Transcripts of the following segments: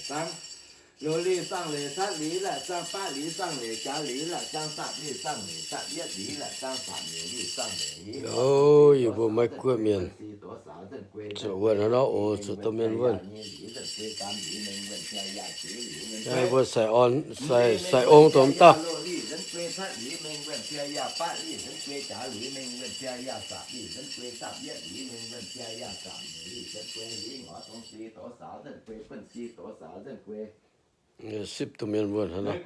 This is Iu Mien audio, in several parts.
Zangv loz-liuh zaangh leiz, catv liuz laaic zaangh baqv liuz zaangh leiz, jaax liuz laaic zaangh sapv liuh zaangh leiz, dapv yietv liuz laaic zaangh sapv liuh liuh zaangh leiz. Loz, yie mbuo Meiv Guoqv mienh zuqc wuonh hnangv nor oc, zuqc domh mienh wuonh. Yie mbuo sai orn, sai, sai ong domh dauh. Sipv domh mienh wuonh hnangv nor.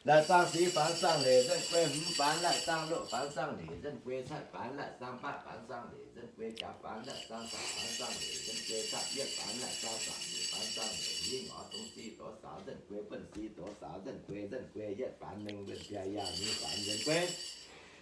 Laaic zaangh sic faanx zaangh leiz nzengc guei hmz faanx zaangh leiz nzengc guei, catv faanx laaic zaangh baqv faanx zaangh leiz nzengc guei, jaax faanx laaic zaangh sapv faanx zaangh leiz nzengc guei, dapv yietv faanx laaic zaangh sapv liuh faanx zaangh leiz, hingv orc dongh sic doz saaux nzengc guei, buonv sic doz saaux nzengc guei, nzengc guei yietv faanx mengh wuonh biaa yaah nyei faanx nzengc guei.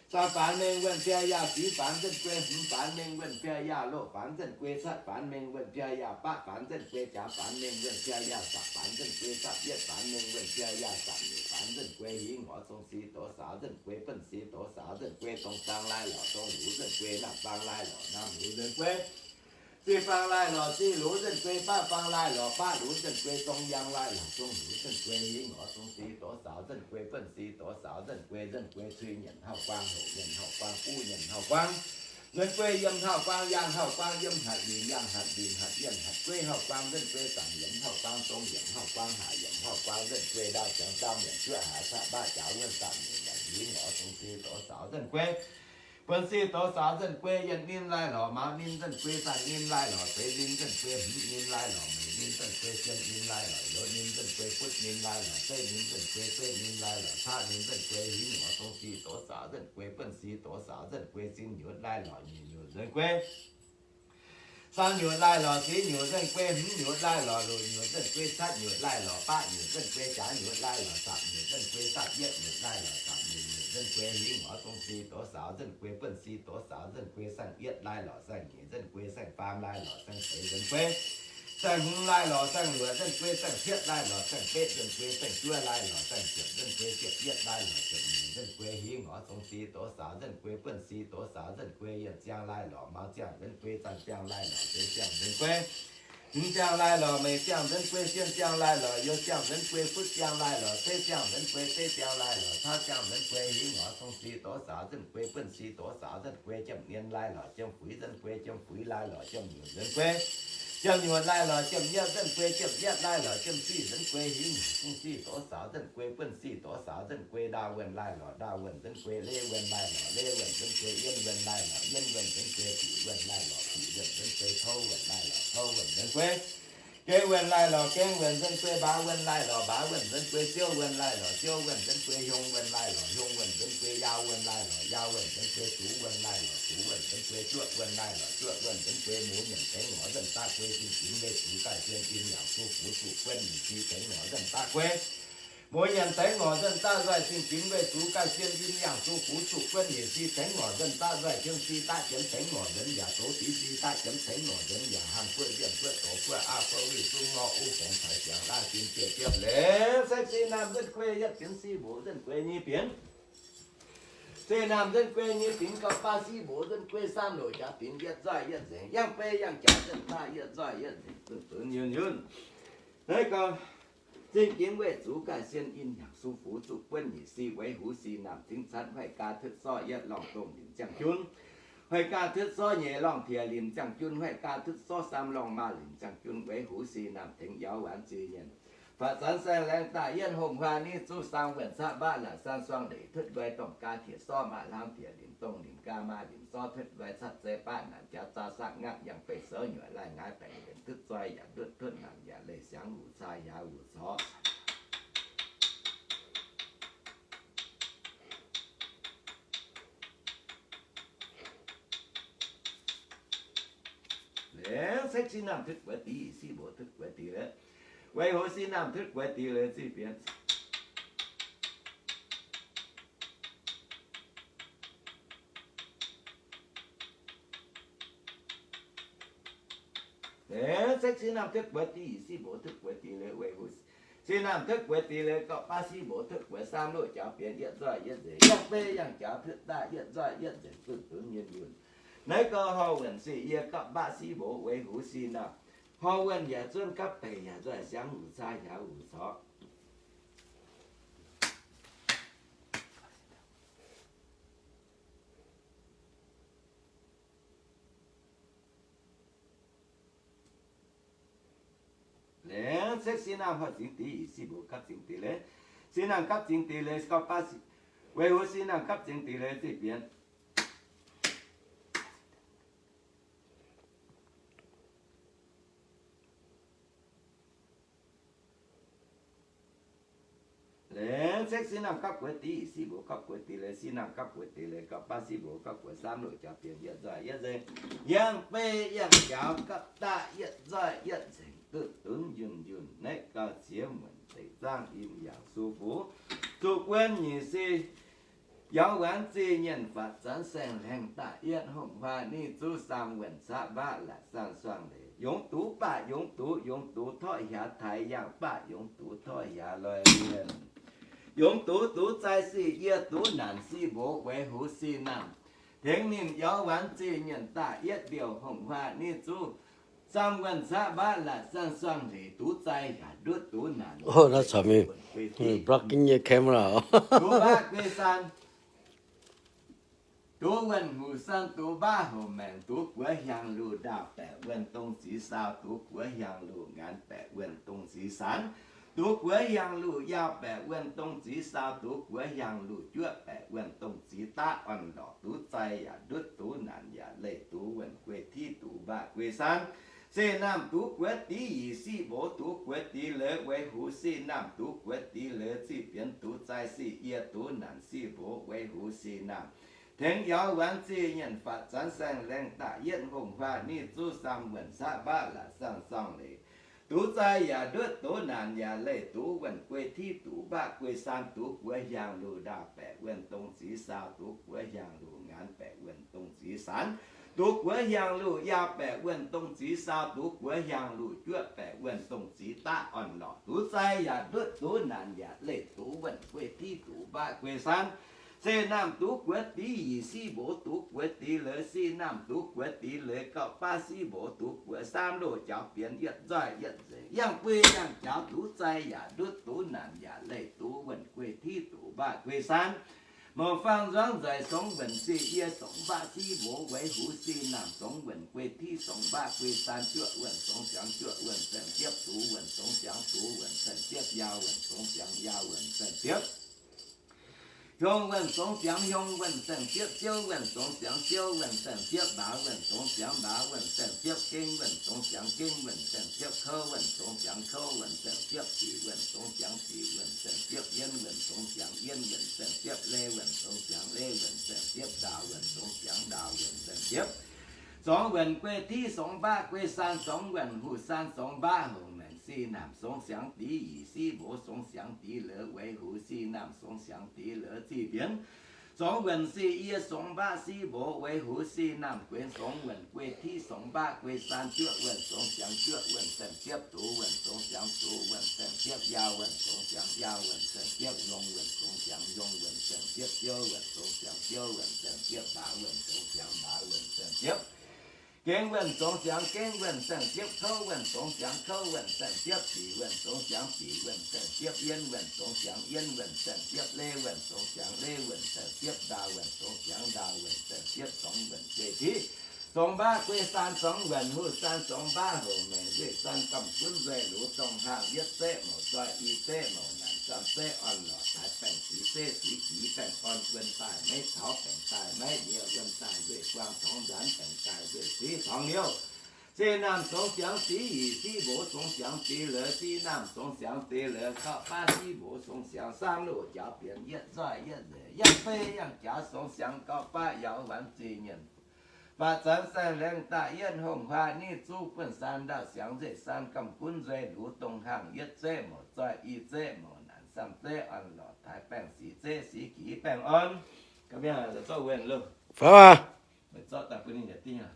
Zaangh faanx mengh wuonh biaa yaah, sic faanx nzengc guei, hmz faanx mengh wuonh biaa yaah, loz faanx nzengc guei, catv faanx mengh wuonh biaa yaah, baqv faanx nzengc guei, jaax faanx mengh wuonh biaa yaah, sapv faanx nzengc guei, dapv yietv faanx mengh wuonh biaa yaah, sapv liuc faanx nzengc guei, hingv orc dongh sic doz saaux nzengc guei, buonv sic doz saaux nzengc guei, dongh zaangh laai lorqc dongh lux nzengc guei, naamh zaangh laai lorqc naamh lux nzengc guei, ziqc faang laai lorqc ziqc lux nzengc guei, baqv faang laai lorqc baqv lux nzengc guei, dongh yaang laai lorqc dongh lux nzengc guei, hingv orc dongh sic doz saaux nzengc guei, buonv sic doz saaux nzengc guei, nzengc guei cui nyanc hauv-guaang, hoqc nyanc hauv-guaang, buv nyanc hauv-guaang, nzengc guei yiem hauv-guaang, yaang hauv-guaang, yiem hatc lingc, yaang hatc lingc, hatc yiem hatc gueiv hauv-guaang, nzengc guei zaangc yiemx hauv-guaang, dong yiemx hauv-guaang, haac yiemx hauv-guaang, nzengc guei ndau ziangx zaamv yiemx juoqv haaix caqv mbav jaax wuonh zaamc nyanc hingv orc dongh sic doz saaux nzengc guei, buonv sic doz saaux nzengc guei, yienh ninh laai lorqc, maaz ninh nzengc guei, zaangh ninh laai lorqc, zeiz ninh nzengc guei, hmz ninh laai lorqc, meic ninh nzengc guei, sien ninh laai lorqc, youz ninh nzengc guei, butv ninh laai lorqc, zeiv ninh nzengc guei, zeiv ninh laai lorqc, caqv ninh nzengc guei, hingv orc dongh sic doz saaux nzengc guei, buonv sic doz saaux nzengc guei, zingh nyutc laai lorqc, nyic nyutc nzengc guei, saang nyutc laai lorqc, sic nyutc nzengc guei, hmz nyutc laai lorqc, luoqc nyutc nzengc guei, catv nyutc laai lorqc, baqv nyutc nzengc guei, jaax nyutc laai lorqc, sapc nyutc nzengc guei, dapv yietv nyutc laai lorqc, sapc nyeic nyutc nzengc guei, hingv orc dongh sic doz saaux nzengc guei, buonv sic doz saaux nzengc guei, saeng yietv laai lorqc, saeng nyeic nzengc guei, saeng faam laai lorqc, saeng deix nzengc guei, saeng hmz laai lorqc, saeng luoqc nzengc guei, saeng cietv laai lorqc, saeng betv nzengc guei, saeng juov laai lorqc, saeng ziepc nzengc guei, ziepc yietv laai lorqc, ziepc nyeic nzengc guei, hingv orc dongh sic doz saaux nzengc guei, buonv sic doz saaux nzengc guei, yienh ziangh laai lorqc, maaz ziangh nzengc guei, zaangh ziangh laai lorqc, zeiz ziangh nzengc guei, hmz ziangh laai lorqc, meic ziangh nzengc guei, sien ziangh laai lorqc, youz ziangh nzengc guei, butv ziangh laai lorqc, zeiv ziangh nzengc guei, zeiv ziangh laai lorqc, caqv ziangh nzengc guei, hingv orc dongh sic doz saaux nzengc guei, buonv sic doz saaux nzengc guei, jiem nien laai lorqc, jiem fuix nzengc guei, jiem fuix laai lorqc, jiem nyutc nzengc guei, jiem nyutc laai lorqc, jiem yietv nzengc guei, jiem yietv laai lorqc, jiem sic nzengc guei, hingv dongh sic doz saaux nzengc guei, buonv sic doz saaux nzengc guei, ndaauh wuonh laai lorqc, ndaauh wuonh nzengc guei, leiv wuonh laai lorqc, leiv wuonh nzengc guei, yienh wuonh laai lorqc, yienh wuonh nzengc guei, bic wuonh laai lorqc, bic wuonh nzengc guei, kouv wuonh laai lorqc, kouv wuonh nzengc guei, gengh wuonh laai lorqc, gengh wuonh nzengc guei, mbaaux wuonh laai lorqc, mbaaux wuonh nzengc guei, siouv wuonh laai lorqc, siouv wuonh nzengc guei, hiong wuonh laai lorqc, hiong wuonh nzengc guei, yaauh wuonh laai lorqc, yaauh wuonh nzengc guei, zuqc wuonh laai lorqc, zuqc wuonh nzengc guei, zuoqv wuonh laai lorqc, zuoqv wuonh nzengc guei, muoz nyanc dengv ngorc nzengc daaih guei, zingh ginx weih zuqc ganh sien in yangc su fuv zuqc guon nyeic si tengx ngorc nzengc daaih guei. Muoz nyanc dengv ngorc nzengc daaih nzoih, zingh ginx weih zuqc ganh sien in yangc su fuv zuqc guon nyeic si tengx ngorc nzengc daaih nzoih, jiemv si daaih jiemv tengx ngorc nzengc yaac, zoux div si daaih jiemv tengx ngorc nzengc yaac, hangh guoqv mbienv guoqv doz guoqv aav guoqv wuic zungv ngorc uv fongx caux siangx laanh fin ziec jiepv lengc sekv si naamh nzengc guei yietv binx si mboz nzengc guei nyic binx. Si naamh nzengc guei nyic binx gauh baav si mboz nzengc guei saamv loc jaax binx yietv nzoih yietv nzengc, yangh bei yangh jaax nzengc daaih yietv nzoih yietv nzengc, zunv zunv yunh yunh. Naaiv gauh zingh ginx weih zuqc ganh sien in yangc su fuv zuqc buonv nyeic si, weic huv si naamh zingv catv hoic gaax tutv sorv yietv lorngh dongh linc ziangh junv, hoic gaax tutv sorv nyeic lorngh piex linc ziangh junv, hoic gaax tutv sorv saam lorngh maaz linc ziangh junv, weic huv si naamh tengx yauv waanz ziex nyienh. Faatv zanv saeng laengz daaih yienv hongh huaang niv zuqv saang wuonh caqv mbaatv laatc san suang leic tutv nqoi domh gaax piex sorv maaih hlaang piex linc dongh linc gaax maaih linc sorv tutv nqoi catv zei baav naanc jaax zaa saqv ngaqv yangh beih souv nyuoqc laih ngaaiv baengc lienc tutv zoi yaac ndutv tutv naanc yaac leih siangx wuc caa hiaaux wuc corc. Lengc sekv si naamh tutv guaix dix, si mboz tutv guaix dix lez. Weic hoc si naamh tutv guaix dix lez zih bienx. Sekv sin naamh tuiv buoz div, yie siv mboz tuiv buoz div leiz, weic huv sin naamh tuiv buoz div leiz, gauh baav siv mboz tuiv buoz, saam loz jaux bienx yietc nzoih yietc nzengc, yangh bei yangh jaux tuiv daaih yietc nzoih yietc nzengc, duqv dungz nyunc nyunc. Naaiv gauh horh wuonh se yie gauh baav siv mboz weic huv sin naamh. Horh wuonh yaac zuonv gapv deic yaac nzoih siangx wuc caa hiaaux wuc corc. Laengz sekv sin naamh horh zingx div, yie siv mboz gapv zingx div leiz. Sin naamh gapv zingx div leiz gauh baav, weic huv sin naamh gapv zingx div leiz ziqv bienx. Laengz sekv sin naamh gapv buoz div, yie siv mboz gapv buoz div leiz. Sin naamh gapv buoz div leiz gauh baav siv mboz gapv buoz, saam loz jaux bienx yietc nzoih yietc nzengc, yangh bei yangh jaux gapv daaih yietc nzoih yietc nzengc, duqv dungz nyunc nyunc. Naaiv gauh ziex muonc deic zaangv yinh yaac su bux. Zuqc buonv nyeic se Yaux waanz zih nyienh faatv zanv saeng-laengh da'yietv hongh huaah nyic zuqv saam wuonh caqv mbaaqv laatc sanh suangh leiz. Yungz dux baac yungz dux, yungz dux torqv hiaaux taaix yangh baac yungz dux torqv hiaaux loi lienh. Yungz dux dux zai sic yie dux naanc sic mboz weic huv sic naamh. Tengx ninh yaux waanz zih nyienh da'yietv ndiouh hongh huaah nyic zuqv saam wuonh caqv mbaaqv laatc sanh suangh leiz, dux zai yaac ndutv dux naanc. Blocking nyei camera. Dux mbaaqv guei saan, dux wuonh hmuc saan, dux mbaaqv houc maengc, dux buoz hiaangx luc ndaauh baeqc wuonh dongh zix saau, dux buoz hiaangx luc ngaanx baeqc wuonh dongh zix saanx, dux buoz hiaangx luc yaauh baeqc wuonh dongh zix saau, dux buoz hiaangx luc juoqv baeqc wuonh dongh zix daqv orn-lorqc, dux zai yaac ndutv dux naanc yaac leih dux wuonh guei tiqv dux mbaaqv guei saan. Se naamh dux guoqv dix yie sic mboz dux guoqv dix leiz weic huv sic naamh, dux guoqv dix leiz ziqv bienx dux zai sic yie dux naanc sic mboz weic huv sic naamh. Tengx yaux waanz zih nyienh faatv zanv saeng-laengh da'yietv hongh huaah nyic zuqv saam wuonh caqv mbaaqv laatc sanh suangh leiz. Dux zai yaac ndutv dux naanc yaac leih dux wuonh guei tiqv dux mbaaqv guei saan, dux buoz hiaangx luc ndaauh baeqc wuonh dongh zix saau, dux buoz hiaangx luc ngaanx baeqc wuonh dongh zix saanx, dux buoz hiaangx luc yaauh baeqc wuonh dongh zix saau, dux buoz hiaangx luc juoqv baeqc wuonh dongh zix daqv orn-lorqc, dux zai yaac ndutv dux naanc yaac leih dux wuonh guei tiqv dux mbaaqv guei saan. Se naamh dux guoqv dix yie sic mboz dux guoqv dix leiz, sic naamh dux guoqv dix leiz gauh baav sic mboz dux guoqv saam loz jaux bienx yietc nzoih yietc nzengc, yangh buo yangh jaux dux zai yaac ndutv dux naanc yaac leih dux wuonh guei tiqv dux mbaaqv guei saan. Mouc faang nzuangv nzaic songx wuonh sic yie songx mbaaqv sic mboz weic huv sic naamh, songx wuonh guei tiqv songx mbaaqv guei saan, juoqv wuonh songx siangx juoqv wuonh saeng-ziepv, dux wuonh songx siangx dux wuonh saeng-ziepv, yaauh wuonh songx siangx yaauh wuonh saeng-ziepv, hiong wuonh songx siangx hiong wuonh saeng-ziepv, siouv wuonh songx siangx siouv wuonh saeng-ziepv, mbaaux wuonh songx siangx mbaaux wuonh saeng-ziepv, gengh wuonh songx siangx gengh wuonh saeng-ziepv, kouv wuonh songx siangx kouv wuonh saeng-ziepv, ziqc wuonh songx siangx ziqc wuonh saeng-ziepv, yienv wuonh songx siangx yienv wuonh saeng-ziepv, leiz wuonh songx siangx leiz wuonh saeng-ziepv, ndaauh wuonh songx siangx ndaauh wuonh saeng-ziepv. Songx wuonh guei tiqv songx mbaaqv guei saan, songx wuonh huc saan, songx mbaaqv houc maengc sic naamh, songx siangx dix yie sic mboz songx siangx dix leiz weic huv sic naamh, songx siangx dix leiz ziqv bienx songx wuonh sic yie songx mbaaqv sic mboz weic huv sic naamh, guenx songx wuonh guei tiqv songx mbaaqv guei saan, juoqv wuonh songx siangx juoqv wuonh saeng-ziepv, dux wuonh songx siangx dux wuonh saeng-ziepv, yaauh wuonh songx siangx yaauh wuonh saeng-ziepv, yong wuonh songx siangx yong wuonh saeng-ziepv, siouv wuonh songx siangx siouv wuonh saeng-ziepv, mbaaux wuonh songx siangx mbaaux wuonh saeng-ziepv, gengh wuonh songx siangx gengh wuonh saeng-ziepv, kouv wuonh songx siangx kouv wuonh saeng-ziepv, ziqc wuonh songx siangx ziqc wuonh saeng-ziepv, yienv wuonh songx siangx yienv wuonh saeng-ziepv, leiz wuonh songx siangx leiz wuonh saeng-ziepv, ndaauh wuonh songx siangx ndaauh wuonh saeng-ziepv, songx wuonh guei tiqv songx mbaaqv guei saan, songx wuonh huc saan, songx mbaaqv houc maengc nzueic saan, gamh gunv nzueic lux dongh haangh, yietv zeqv mouc zoih, i zeqv mouc naanc, saam zeqv orn-lorqc taaix, baengh sic zeqv sic qiex baengh orn, wuonh daaih maiv taux, baengh daaih maiv nyieqc, wuonh daaih nzueic guangc torngx nzaanx, baengh daaih nzueic siqv torngx liouh. Se naamh songx siangx dix yie sic mboz songx siangx dix leiz, sic naamh songx siangx dix leiz gauh baav sic mboz songx siangx saam loz jaux bienx yietc nzoih yietc nzengc, yangh bei yangh jaux songx siangx gauh baav yaux waanz zih nyienh faatv zanv saeng-laengh da'yietv hongh huaah nyic zuqv buonv saan, ndaauh siangx nzueic saan, gamh gunv nzueic lux dongh haangh, yietv zeqv mouc zoih, i zeqv mouc naanc, saam zeqv orn-lorqc taaix, baengh sic zeqv sic qiex baengh orn. Zorqv wuonh loh. Zorqv daaih bun ninh yietc dingh.